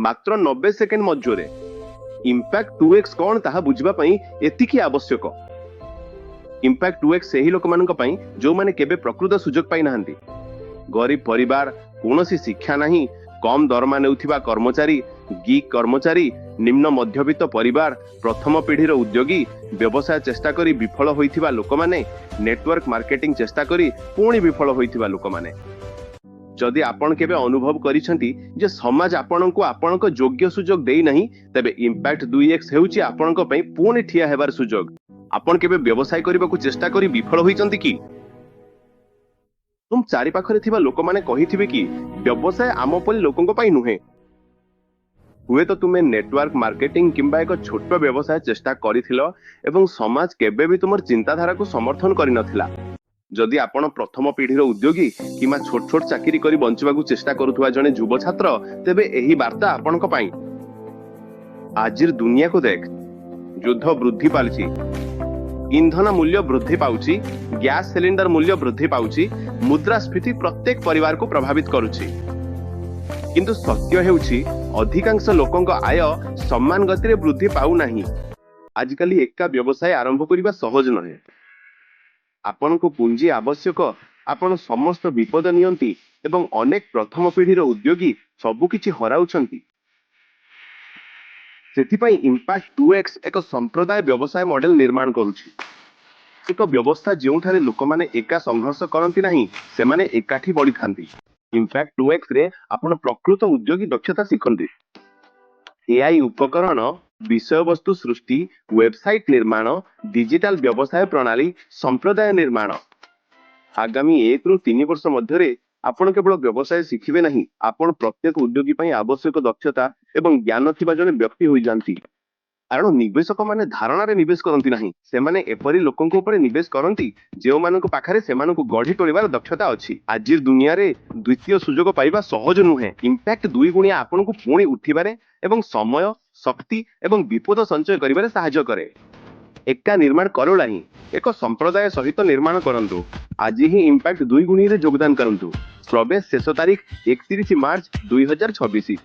ମାତ୍ର 90 ସେକେଣ୍ଡ ମଧ୍ୟରେ। Impact 2X କଣ, ତାହା ବୁଝିବା ପାଇଁ ଏତିକି ଆବଶ୍ୟକ। ଇମ୍ପାକ୍ଟ 2X ସେହି ଲୋକମାନଙ୍କ ପାଇଁ, ଯେଉଁମାନେ କେବେ ପ୍ରକୃତ ସୁଯୋଗ ପାଇନାହାନ୍ତି। ଗରିବ ପରିବାର, କୌଣସି ଶିକ୍ଷା ନାହିଁ, କମ ଦରମା ନେଉଥିବା କର୍ମଚାରୀ, ଗିଗ୍ କର୍ମଚାରୀ, ନିମ୍ନ ମଧ୍ୟବିତ୍ତ ପରିବାର, ପ୍ରଥମ ପିଢ଼ିର ଉଦ୍ୟୋଗୀ, ବ୍ୟବସାୟ ଚେଷ୍ଟା କରି ବିଫଳ ହୋଇଥିବା ଲୋକମାନେ, ନେଟୱାର୍କ ମାର୍କେଟିଂ ଚେଷ୍ଟା କରି ପୁଣି ବିଫଳ ହୋଇଥିବା ଲୋକମାନେ। ଯଦି ଆପଣ କେବେ ଅନୁଭବ କରିଛନ୍ତି ଯେ ସମାଜ ଆପଣଙ୍କୁ ଆପଣଙ୍କ ଯୋଗ୍ୟ ସୁଯୋଗ ଦେଇନାହିଁ, ତେବେ ଇମ୍ପାକ୍ଟ 2X ହେଉଛି ଆପଣଙ୍କ ପାଇଁ ପୁଣି ଠିଆ ହେବାର ସୁଯୋଗ। ଆପଣ କେବେ ବ୍ୟବସାୟ କରିବାକୁ ଚେଷ୍ଟା କରି ବିଫଳ ହୋଇଛନ୍ତି କି? ତୁମ ଚାରିପାଖରେ ଥିବା ଲୋକମାନେ କହିଥିବେ କି ବ୍ୟବସାୟ ଆମ ପରି ଲୋକଙ୍କ ପାଇଁ ନୁହେଁ। ହୁଏତ ତୁମେ ନେଟୱାର୍କ ମାର୍କେଟିଂ କିମ୍ବା ଏକ ଛୋଟ ବ୍ୟବସାୟ ଚେଷ୍ଟା କରିଥିଲ ଏବଂ ସମାଜ କେବେ ବି ତୁମର ଚିନ୍ତାଧାରାକୁ ସମର୍ଥନ କରିନଥିଲା। ଯଦି ଆପଣ ପ୍ରଥମ ପିଢ଼ିର ଉଦ୍ୟୋଗୀ କିମ୍ବା ଛୋଟ ଛୋଟ ଚାକିରି କରି ବଞ୍ଚିବାକୁ ଚେଷ୍ଟା କରୁଥିବା ଜଣେ ଯୁବ ଛାତ୍ର, ତେବେ ଏହି ବାର୍ତ୍ତା ଆପଣଙ୍କ ପାଇଁ। ଆଜିର ଦୁନିଆକୁ ଦେଖ। ଯୁଦ୍ଧ ବୃଦ୍ଧି ପାଉଛି, ଇନ୍ଧନ ମୂଲ୍ୟ ବୃଦ୍ଧି ପାଉଛି, ଗ୍ୟାସ ସିଲିଣ୍ଡର ମୂଲ୍ୟ ବୃଦ୍ଧି ପାଉଛି, ମୁଦ୍ରାସ୍ଫୀତି ପ୍ରତ୍ୟେକ ପରିବାରକୁ ପ୍ରଭାବିତ କରୁଛି। କିନ୍ତୁ ସତ୍ୟ ହେଉଛି, ଅଧିକାଂଶ ଲୋକଙ୍କ ଆୟ ସମାନ ଗତିରେ ବୃଦ୍ଧି ପାଉନାହିଁ। ଆଜିକାଲି ଏକା ବ୍ୟବସାୟ ଆରମ୍ଭ କରିବା ସହଜ ନୁହେଁ। ଆପଣଙ୍କୁ ପୁଞ୍ଜି ଆବଶ୍ୟକ, ଆପଣ ସମସ୍ତ ବିପଦ ନିଅନ୍ତି ଏବଂ ଅନେକ ପ୍ରଥମ ପିଢ଼ିର ଉଦ୍ୟୋଗୀ ସବୁକିଛି ହରାଉଛନ୍ତି। ସେଥିପାଇଁ ଇମ୍ପାକ୍ଟ 2X ଏକ ସମ୍ପ୍ରଦାୟ ବ୍ୟବସାୟ ମଡେଲ ନିର୍ମାଣ କରୁଛି, ଏକ ବ୍ୟବସ୍ଥା ଯେଉଁଠାରେ ଲୋକମାନେ ଏକା ସଂଘର୍ଷ କରନ୍ତି ନାହିଁ, ସେମାନେ ଏକାଠି ବଢିଥାନ୍ତି। ଇମ୍ପାକ୍ଟ 2X ରେ ଆପଣ ପ୍ରକୃତ ଉଦ୍ୟୋଗୀ ଦକ୍ଷତା ଶିଖନ୍ତି: ଏଆଇ ଉପକରଣ, ବିଷୟବସ୍ତୁ ସୃଷ୍ଟି, ୱେବସାଇଟ ନିର୍ମାଣ, ଡିଜିଟାଲ ବ୍ୟବସାୟ ପ୍ରଣାଳୀ, ସମ୍ପ୍ରଦାୟ ନିର୍ମାଣ। ଆଗାମୀ 1ରୁ 3 ବର୍ଷ ମଧ୍ୟରେ ଆପଣ କେବଳ ବ୍ୟବସାୟ ଶିଖିବେ ନାହିଁ, ଆପଣ ପ୍ରତ୍ୟେକ ଉଦ୍ୟୋଗୀ ପାଇଁ ଆବଶ୍ୟକ ଦକ୍ଷତା ଏବଂ ଜ୍ଞାନ ଥିବା ଜଣେ ବ୍ୟକ୍ତି ହୋଇଯାନ୍ତି। କାରଣ ନିବେଶକମାନେ ଧାରଣାରେ ନିବେଶ କରନ୍ତି ନାହିଁ, ସେମାନେ ଏପରି ଲୋକଙ୍କ ଉପରେ ନିବେଶ କରନ୍ତି, ଯେଉଁମାନଙ୍କ ପାଖରେ ସେମାନଙ୍କୁ ଗଢି ତୋଳିବାର ଦକ୍ଷତା ଅଛି। ଆଜିର ଦୁନିଆରେ ଦ୍ୱିତୀୟ ସୁଯୋଗ ପାଇବା ସହଜ ନୁହେଁ। ଇମ୍ପାକ୍ଟ ଦୁଇ ଗୁଣିଆ ଆପଣଙ୍କୁ ପୁଣି ଉଠିବାରେ ଏବଂ ସମୟ, ଶକ୍ତି ଏବଂ ବିପଦ ସଞ୍ଚୟ କରିବାରେ ସାହାଯ୍ୟ କରେ। ଏକା ନିର୍ମାଣ କର ନାହିଁ, ଏକ ସମ୍ପ୍ରଦାୟ ସହିତ ନିର୍ମାଣ କରନ୍ତୁ। ଆଜି ହିଁ ଇମ୍ପାକ୍ଟ ଦୁଇ ଗୁଣିରେ ଯୋଗଦାନ କରନ୍ତୁ। ପ୍ରବେଶ ଶେଷ ତାରିଖ 31 ମାର୍ଚ୍ଚ 2026।